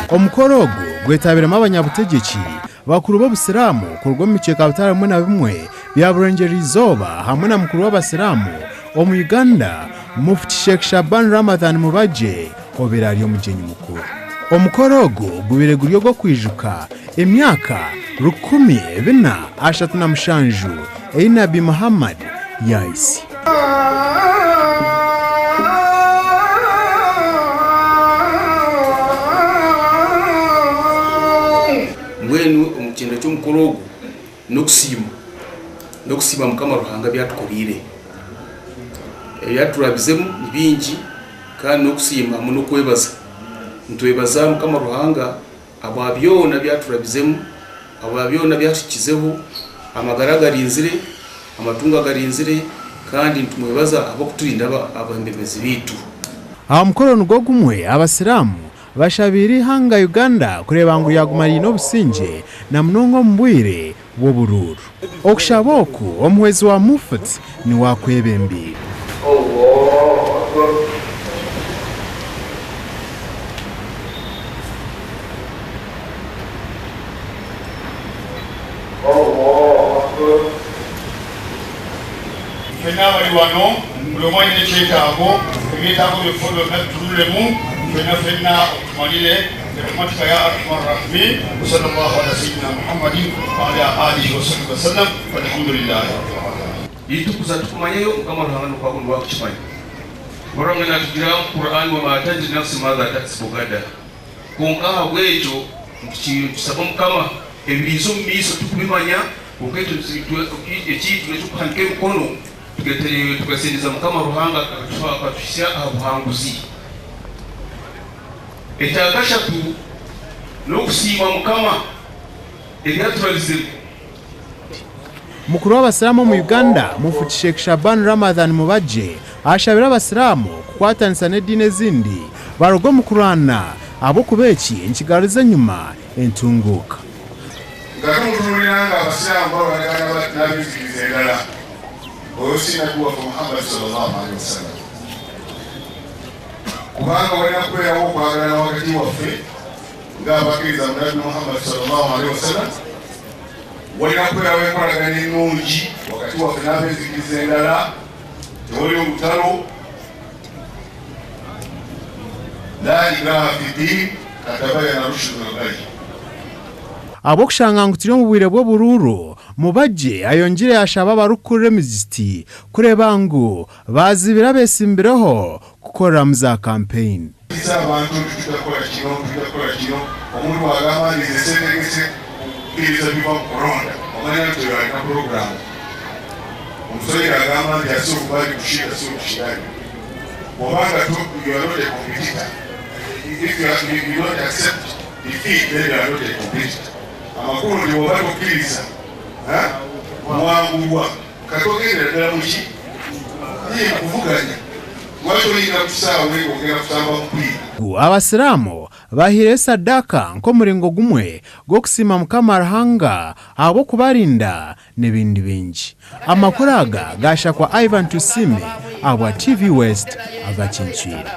Omukoro ogu gwetabiremu abanyabutegyeki, bakuru b'obusiraamu kuruga omu bicweka bitari bimwe na bimwe bya Burengyerwa-izooba hamwe na mukuru w'abasiraamu omu Uganda, Mufti Sheikh Shaban Ramadhan Mubajje obaire ari omugyenyi mukuru. Omukoro ogu gubaire guri ogw'okwijuka emyaka 1437 ei Nabbi Muhammad yaahitsya. Mbwenu omu kyenda ky'omukoro ogu n'okusiima, n'okusiima Mukama Ruhanga ebi atukoreire. Ebi aturabizemu ni bingi kandi n'okusiima hamwe n'okwebaza. Nitwebaza Mukama Ruhanga ahabwa byona ebi aturabizemu, ahabwa byona ebi atuhikizeho, amagara agarinzire, amatungo agarinzire kandi nitumwebaza ahabw'okuturinda abebembezi baitu. Aha mukoro nigwo gumwe, Abasiraamu Bashabiire eihanga Uganda kureeba ngu ryaguma riine obusingye na munonga omu bwire bw'oburuuru. Okushaba oku, omuhwezi wa Mufti niwe akwebembeire. Ffenna abali wano buli omu alina ekyetaago, ebyetaago byaffe byonna bitunulemu ffenna ffenna otumalire birahmatika ya arhamar rahimin wasallallahu ala sayyidina Muhammadin wa ala alihi wasahbihi wasallam walhamdulillahi rabbil alamin. Beitu kuza tikumanyayo Mukama Ruhanga nikwo niwe akukimanya. Ruhanga natugira omu Qur'an wama tadri nafsi madha taksibu gada. Kwonka ahabw'ekyo nitusaba Mukama ebiriiza omu maiso tikubimanya, kwonka ekyaitu n'eky'okuhanika emikono tugasendeza Mukama Ruhanga akatuhitsya aha buhanguzi. Ekya kashatu n'okusiima Mukama ebi atubarizemu. Mukuru w'abasiraamu omu Uganda, Mufti Sheikh Shaban Ramadhan Mubajje ashabire abasiraamu kukwatanisa n'ediini ezindi baruge omu kurwana ahabw'okuba eki nikigaruriza enyima entunguuka. Nga tumutunuulira nga abasiraamu balwanagana n'abenzikiriza endala oyo si Nabbi waffe Muhammad swallallahu alaihi wasallam kubanga walina kubeerawo okwagalana wakati waffe nga abakkiriza mu Nabbi Muhammad swallallahu alaihi wasallam. Walina kubeerawo enkolagana ennungi wakati waffe n'abenzikiriza endala, tewali olutalo, laa ikraha fi ddiin kad tabayyana rushdu minal ghayy. Ahabw'okushanga ngu turi omu bwire bw'oburuuru, Mubajje ayongyire yaashaba abarikukurira emizigiti kureeba ngu baazibira abeetsimbireho kukoreramu za kampeyini. Mpisa abantu nti tujja kukola kino, tujja kukola kino, omuntu bw'agamba nti nze seetegese kukkiriza biva mu kulonda, omanya nti oyo alina pulogulaamu. Omuswahili agamba nti asiyekubali kushinda sio mshindani. Bw'oba nga to, you are not a competitor, if you are, you don't accept defeat then you are not a competitor. Amakulu nti bw'oba tokkiriza kuwangulwa, kati ogendera ddala mu ki? Yee, mu kuvuganya. Lwaki oyingira ku kisaawe ng'ogenda kusamba mupiira? Abasiraamu bahaireyo sadaka nk'omuringo gumwe gw'okusiima Mukama Ruhanga ahabw'okubarinda n'ebindi bingi. Amakuru aga gashakwa Ivan Tusiime ahabwa TV West agakincwire.